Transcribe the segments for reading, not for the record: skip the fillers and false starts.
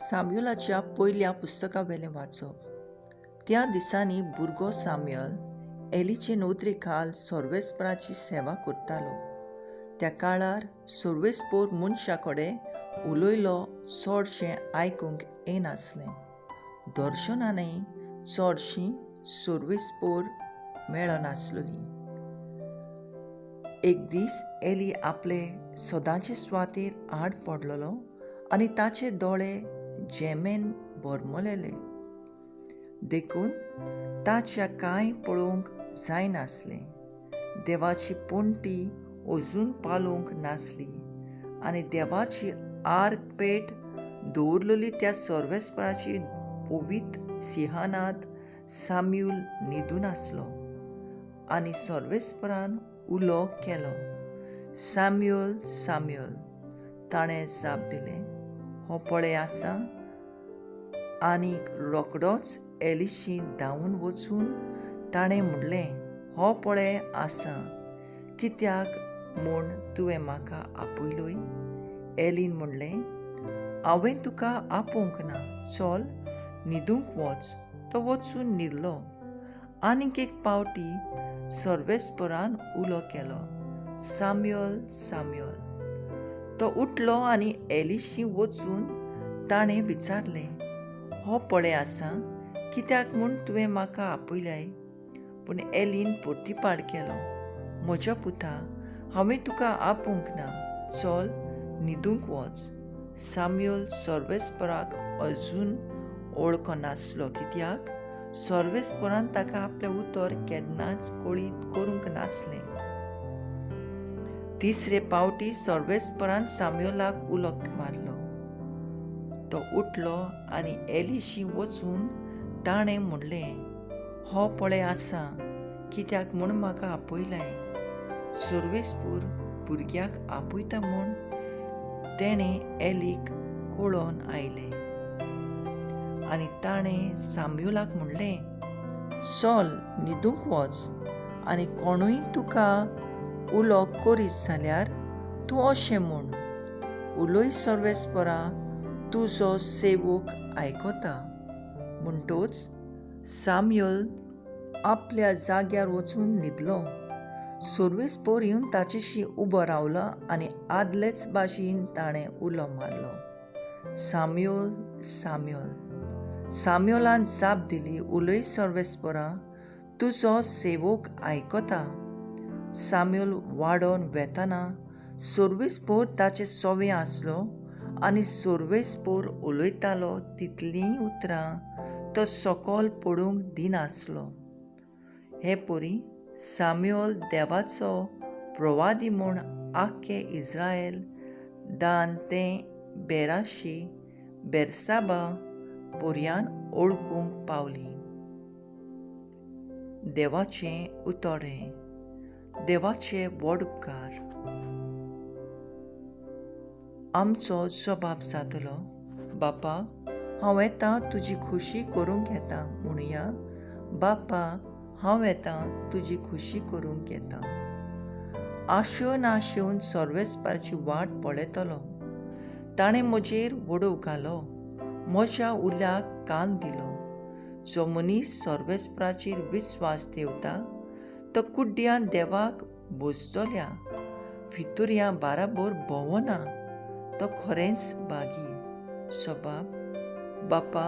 साम्युलाच्या पयल्या पुस्तकावेलें वाचप. त्या दिसांनी भुरगो साम्युअल एलीचे नोदरे खाल सर्वेस्पराची सेवा करतालो. त्या काळार सर्वेस्पोर मनशा कडेन उलयलो चडशें आयकूंक येनासलें. दर्शनानय चडशीं सर्वेस्पोर मेळनासलोलीं. एक दीस एली आपले सदांचे सुवातेर आड पडलेलो आनी ताचे दोळे जेमेन भरमलेले, देखून ताच्या कांय पळोवंक जायनासलें. देवाची पणटी अजून पालोवंक नासली आनी देवाची आर्क पेट दवरलेली त्या सर्वेस्पराची पवित्र सिंहानांत साम्यूल न्हिदून आसलो. आनी सर्वेस्परान उलो केलो, साम्युअल, साम्युअल. ताणें जाप दिलें, हो पळय आसा. आनी रोखडोच एलिशी धांवून वचून ताणें म्हणलें, हो पळय आसा, कित्याक म्हूण तुवें म्हाका आपयलोय? एलीन म्हणलें, हांवें तुका आपोवंक ना, चल न्हिदूंक वच. तो वचून न्हिदलो. आनीक एक पावटी सर्वेस्परान उलो केलो, साम्युअल, साम्युअल. तो उठलो आनी एलिशी वचून ताणें विचारलें, हो पळय आसा, कित्याक म्हूण तुवें म्हाका आपयलाय? पूण एलीन परतीपाळ केलो, म्हज्या पुता, हांवें तुका आपोवंक ना, चल न्हिदूंक वच. साम्युअल सर्वेस्पराक अजून वळखनासलो, कित्याक सर्वेस्परान ताका आपलें उतर केन्नाच कळीत करूंक नासलें. तिसरे पावटी सर्वेस्परान साम्युलाक उलो मारलो. तो उठलो आनी एलिशी वचून ताणें म्हणलें, हो पळय आसा, कित्याक म्हूण म्हाका आपयलाय? सर्वेस्पूर भुरग्याक आपयता म्हूण तेणें एलीक कळोवन आयलें. आनी ताणें साम्युलाक म्हणलें, चल न्हिदूंक वच आनी कोणूय तुका उलो करीत जाल्यार तूं अशें म्हूण, उलय सर्वेस्परा, तुजो सेवक आयकता. म्हणटच साम्युअल आपल्या जाग्यार वचून न्हिदलो. सर्वेस्पोर येवन ताचेशी उबो रावलो आनी आदलेच भाशेन ताणें उलो मारलो, साम्युअल, साम्युअल. साम्युअलान जाप दिली, उलय सर्वेस्परा, तुजो सेवक आयकता. साम्युअल वाडोवन वेतना सर्वेस्पोर ताचे सवे आसलो आनी सर्वेस्पोर उलयतालो तितलीं उतरां तो सकल पडूंक दिनासलो. हे परी साम्युअल देवाचो प्रवादी म्हूण आख्खे इस्रायल दान तें बेराशी बेरसाबा पर्यान वळखूंक पावली. देवाचें उतर हें. देवाचे व्हड उपकार. आमचो जबाब जातलो, बापा हांव येता तुजी खोशी करूंक येता. म्हणुया, बापा हांव येता तुजी खोशी करूंक येता. आशेवन आशेवन सर्वेस्पारची वाट पळयतलो. ताणें म्हजेर वडोव घालो, म्हज्या उल्याक कान दिलो. जो मनीस सर्वेस्पराचेर विस्वास ठेवता तो कुड्ड्यान देवाक भोजतल्या फितुर्यां बाराबर भोंवना, तो खरेंच भागी. सबाब, बापा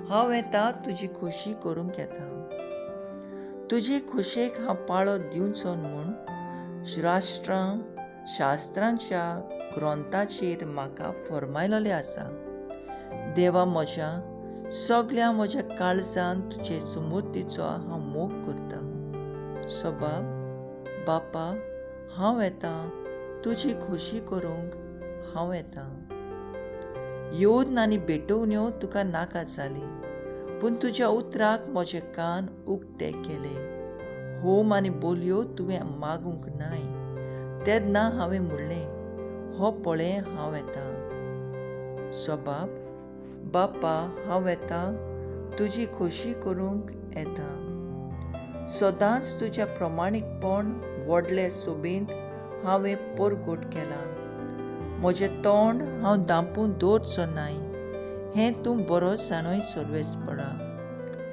हांव येता तुजी खोशी करूंक येता. तुजे खोशेक हांव पाळो दिवचो म्हूण राष्ट्रां शास्त्रांच्या ग्रंथाचेर म्हाका फर्मायलेलें आसा. देवा म्हज्या, सगल्या म्हज्या काळजान तुजे सुमूर्तीचो हांव मोग करता. सबाब, बापा हांव येता तुजी खोशी करूंक हांव येता. येवन आनी भेटोवण्यो तुका नाका जाली, पूण तुज्या उतराक म्हजे कान उक्ते केले. होम आनी बोलयो तुवें मागूंक नाय, तेन्ना हांवें म्हणलें, हो पळय हांव येता. सबाब, बापा हांव येता तुजी खोशी करूंक येता. सदांच तुज्या प्रमाणीकपण व्हडले सोबेंत हांवें परगट केलां. म्हजें तोंड हांव धांपून दवरचो नाय. हें तूं बरो जाणूय सर्वेस्परा.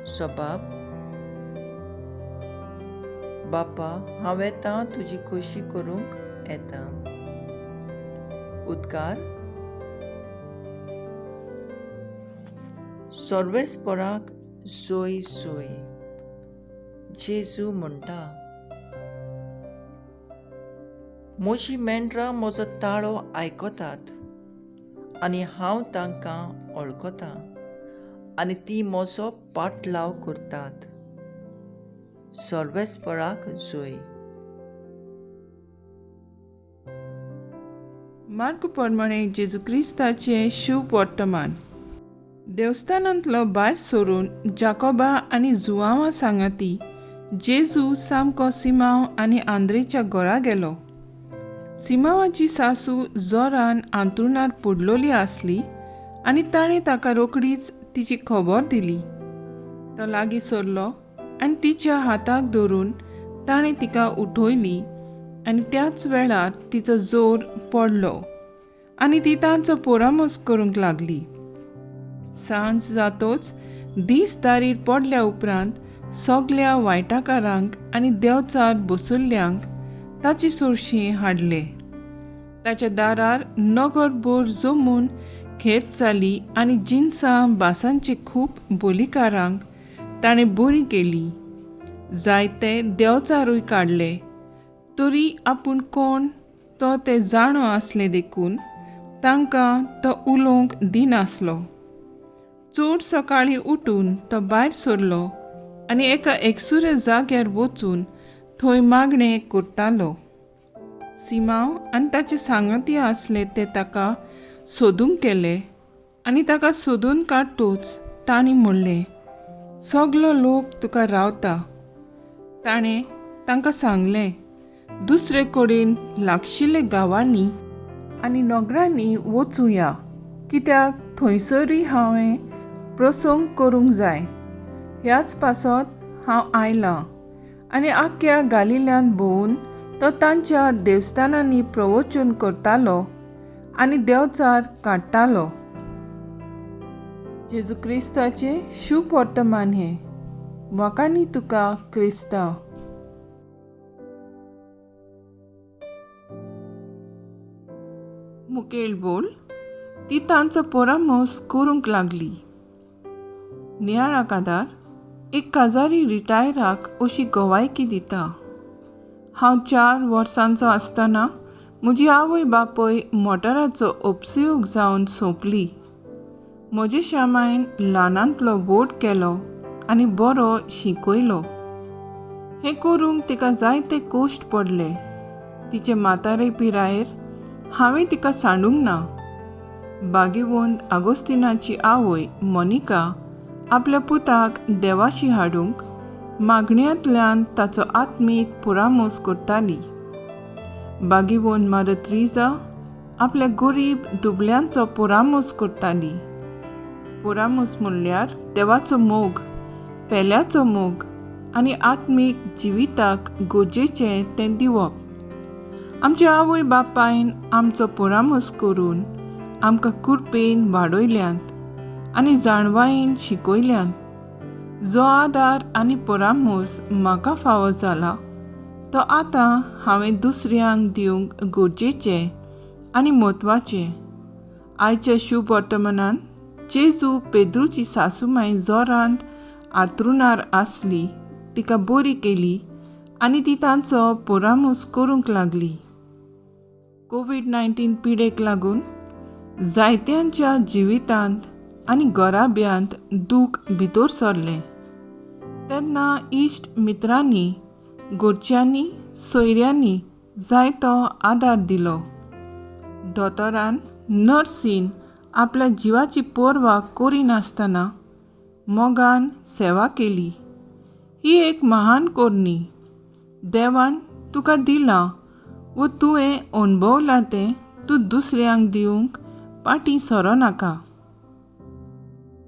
सबाब, बापा, हांव येतां तुजी खोशी करूंक येता. उद्गार. सर्वेस्पराक जोय जोय. जेजू म्हणटा, म्हजीं मेंढरां म्हजो ताळो आयकतात आनी हांव तांकां वळखतां आनी तीं म्हजो पाटलाव करतात. सर्वेस्पराक जोय. मार्क प्रमाणे जेजू क्रिस्ताचें शुभ वर्तमान. देवस्थानांतलो भायर सरून जाकोबा आनी जुआंवा सांगाती जेजू सामको सिमांव आनी आंद्रेच्या घरा गेलो. सिमांवाची सासू जोरान आंतरुणार पडलोली आसली आनी ताणें ताका रोखडीच तिची खबर दिली. तो लागीं सरलो आनी तिच्या हाताक धरून ताणें तिका उठयली आनी त्याच वेळार तिचो जोर पडलो आनी ती तांचो पोरामोस करूंक लागली. सांज जातोच दीस दारीर पडल्या उपरांत सगल्या वायटाकारांक आनी देवचार बसुल्ल्यांक ताची सोरशीं हाडले. ताच्या दारार नगरभर जमून खेत जाली आनी जिनसां भासांचे खूब बोलीकारांक ताणें बरी केली. जायते देवचारूय काडले, तरी आपूण कोण तो ते जाणो आसले देखून तांकां तो उलोवंक दिनासलो. चड सकाळीं उठून तो भायर सरलो आनी एका एकसुऱ्या जाग्यार वचून थंय मागणें करतालो. सिमांव आनी ताचे सांगाती आसले ते ताका सोदूंक गेले आनी ताका सोदून काडटूच तांणी म्हणलें, सगलो लोक तुका रावता. ताणें तांकां सांगलें, दुसरे कडेन लागशिल्ल्या गांवांनी आनी नगरांनी वचुया, कित्याक थंयसरूय हांवें प्रसंग करूंक जाय. ह्याच पासत हांव आयलां. आनी आख्ख्या गालिल्यान भोंवून तो तांच्या देवस्थानांनी प्रवचन करतालो आनी देवचार काडटालो. जेजू क्रिस्ताचें शुभ वर्तमान हें. वाखाणी तुका क्रिस्ता. मुखेल बोल ती तांचो परामोस करूंक लागली. नियाळा कादार एक काजारी रिटायराक अशी गवायकी दिता. हांव 4 वर्सांचो आसतना म्हजी आवय बापूय मोटराचो उपसयोग जावन सोंपली. म्हजे श्यामायन ल्हानांतलो व्हड केलो आनी बरो शिकयलो. हें करूंक तिका जायते कश्ट पडले. तिचे म्हातारे पिरायेर हांवें तिका सांडूंक ना. बागेवंत आगोस्तिनाची आवय मोनिका आपल्या पुताक देवाशी हाडूंक मागण्यांतल्यान ताचो आत्मीक पुरामोस करताली. बागेवंत मादर त्रिजा आपल्या गरीब दुबल्यांचो पुरामोस करताली. पुरामोस म्हणल्यार देवाचो मोग, पेल्याचो मोग आनी आत्मीक जिविताक गरजेचें तें दिवप. आमच्या आवय बापायन आमचो पुरामोस करून आमकां कृपेन वाडयल्यांत आनी जाणवायेन शिकयल्यांत. जो आदार आनी परामोस म्हाका फावो जाला तो आतां हांवें दुसऱ्यांक दिवंक गरजेचें आनी म्हत्वाचें. आयच्या शुभ वर्तमानान जेजू पेद्रूची सासूमाय जोरांत आतरुणार आसली, तिका बरी केली आनी ती तांचो परामोस करूंक लागली. कोवीड-19 पिडेक लागून जायत्यांच्या जिवितांत आनी घराब्यांत दूख भितर सरलें. तेन्ना इश्ट मित्रांनी, घरच्यांनी, सोयऱ्यांनी जायतो आदार दिलो. दोतोरान, नर्सीन आपल्या जिवाची पर्वा करिनासतना मोगान सेवा केली. ही एक महान करणी. देवान तुका दिलां वो तुवें अणभवलां तें तूं दुसऱ्यांक दिवंक पाटी सरो नाका.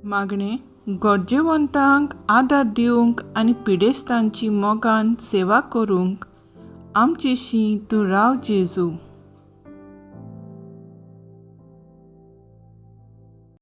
मागणें गरजेवंतांक आदार दिवंक आनी पिडेस्तांची मोगान सेवा करूंक आमचेशी तूं राव जेजू.